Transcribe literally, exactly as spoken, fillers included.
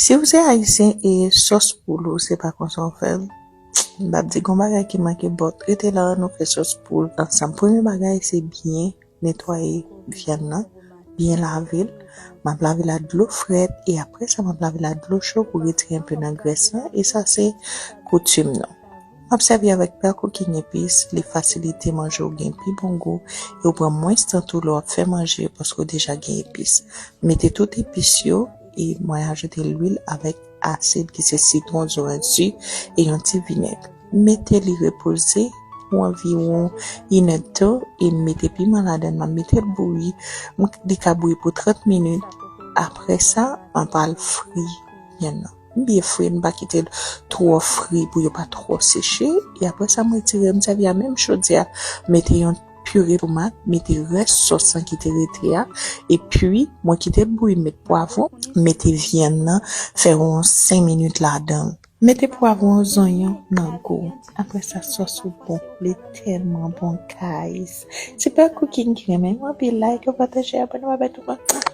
Si w se ayisyen e sòs poul ou se pa konsa w fè l, m p ap di gon bagay ki manke, but rete la, nou fè sòs poul ansanm. Premye bagay se byen netwaye vyann nan, byen lave l. M ap lave l ak dlo frèt e apre sa m ap lave l ak dlo cho pou retire enpe nan grès lan, e sa se koutim nou. M ap sèvi avèk Pearl Cooking epis, li fasilite manje w gen pi bon gou e w pran mwens tan tou lè w ap fè manje paske w deja gen epis. Mete tout epis yo e mwen ajoute lwil avèk asid ki se sitwon, zoranj si e yon ti vinèg. Mete li repoze pou anviwon inèdtan e mete piman ladan l. M ap mete l bouyi, m- li ka bouyi pou trant minit. Apre sa, m ap al fri vyann nan. M byen fri, m pa kite l twò fri pou yo pa twò seche. E apre sa, m retire, m sèvi a menm chodyè a, mete yon pire tomat, mete rès sòs lan ki te rete a, epi mwen kite l bouyi, m met pwavwon, mete vyann nan, fè yon senk minit ladan l. Mete pwavwon, zonyon nan gou. Apre sa, sòs ou bon. Li tèlman bon, guys. Si Pearl Cooking ki renmen nou anpil, like, pataje, abòne, bye bye tout moun.